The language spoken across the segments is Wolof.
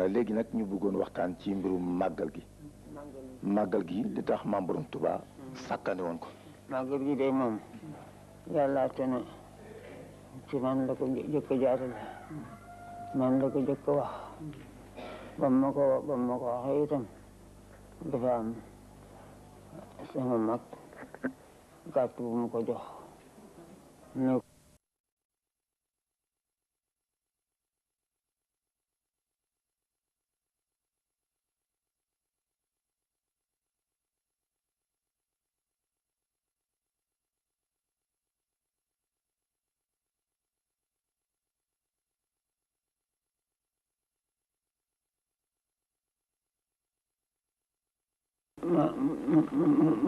léegi nag ñu bëggoon waxtaan ci mbirum màggal gi. màggal gi li tax Maam Borom Touba sàkkane woon ko. màggal gi de moom yàlla te ne ci man la ko jëkk jaarale man la ko jëkk wax ba ma ko waxee itam dafa am sama mag gàtt bu mu ko jox ne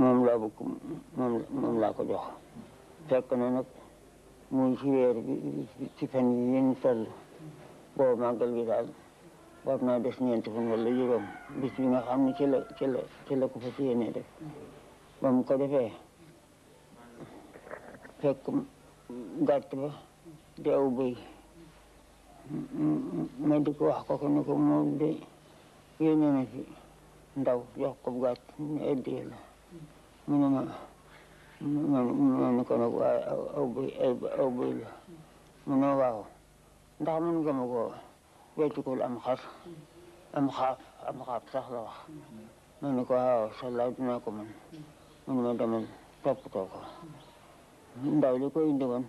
moom laa bëgg moom laa ko jox fekk na nag muy ci weer bi ci fan yi ñu toll boo màggal gi daal war naa des ñeenti fan wala juróom bis bi nga xam ne ci la ko fas yéene def ba mu ko defee fekk gàtt ba di aw bëy ma di ko wax ko ne ko moom de yéene na fi ndaw jox ko gàtt ñu addiyee la mu ne ma ne ko nag waaye aw bëy la mu ne waaw ndax mën nga ma ko weccikul am xar am xaaf sax la wax ma ne ko waaw sallaaw dinaa ko mën mu ne ma demal toppatoo ko ndaw li ko indi woon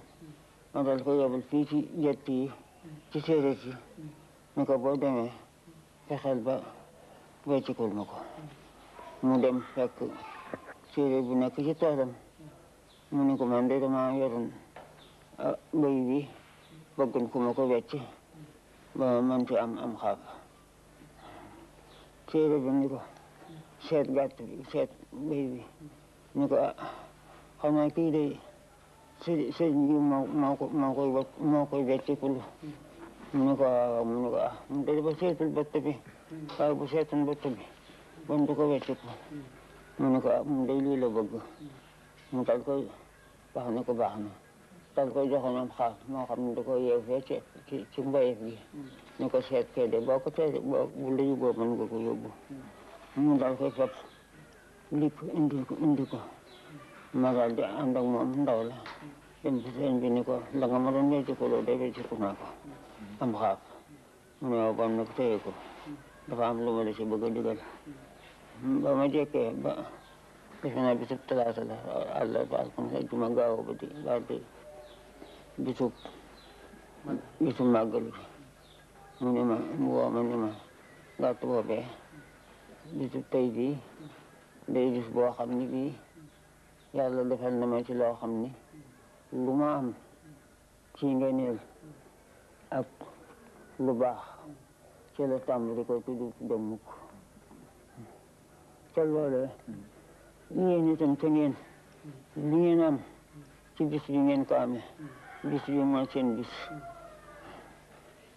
ma dal ko yebal fii ci jett yi ci séeréer yi ni ko boo demee fexeel ba weccikul ma ko mu dem fekk séeréer bu nekk ci toolam mu ne ko man de dama yoroon bëy bi bëggoon ku ma ko wecc ba man ci am xaaf séeréer bi ni ko seet gàtt bi seet bëy bi ni ko xam naa kii de sëriñ bi moo koy weccikul mu ne ko waaw mu ne ko mu de dafa seetul bëtt bi waaye bu seetoon bëtt bi bon du ko wecciku mu ne ko mu de lii la bëgg mu dal koy wax ne ko baax na dal koy joxoon am xaaf moo xam ne da ko yeew fee ci mbayef gi ni ko seet kee de boo ko tee bu la yóbboo mën nga ko yóbbu mu dal koy fab lik indi ko ma daal di ànd ak moom ndaw la dem ci seen bi ni ko la nga ma doon weccikuloo de wecciku naa ko am xaaf mu ne waaw bon nag téye ko dafa am lu ma la si bëgg a digal ba ma jekkee ba defe naa bisub talaata la àllarba alxames ajjuma gaaw ba di bisub màggal gi mu ne ma mu woo ma ni ma gàtt boobee bisub tey bii day bis boo xam ni bii yàlla defal na ma ci loo xam ni lu ma am ci ngeneel ak lu baax ci la tàmbali ko tudd dem mukk te loolee yéen itam te ngeen li ngeen am ci bis bi ngeen ko amee bis bi mooy seen bis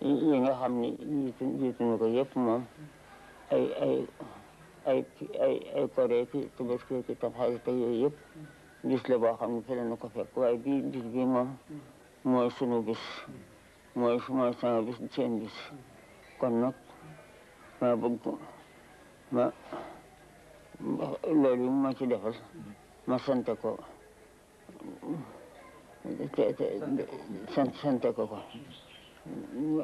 yi nga xam ni jiitu na ko yëpp moom ay koree ki Tabaski ki Tamxarit yooyu yëpp bis la boo xam ne fi la na ko fekk waaye bii bis bi moom mooy sunu bis mooy sama bis seen bis kon nag ma bëgg ma loolu ma ci defal ma sante ko sante ko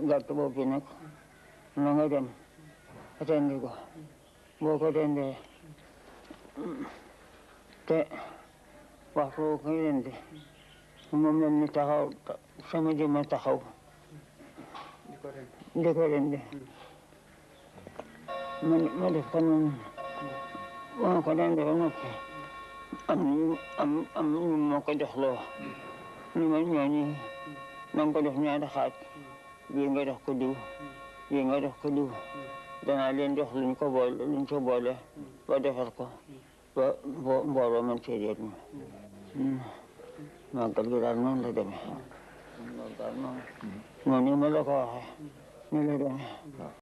gàtt boobu nag na nga dem rendi ko boo ko rendee te waxtu boo koy rendi mu mel ni taxaw sama jëma taxaw di ko rendi ma def ko noonu boo ko rendee ba noppi am ñu moo ko jox loo ni ma ñooñi na nga ko def ñaari xaaj bii nga jox ko diw bii nga jox ko diw danaa leen jox luñ ko boole ba defar ko ba mbooloo man cee jot màggal gi daal noonu la demee noonu ma la ko waxee ni la demee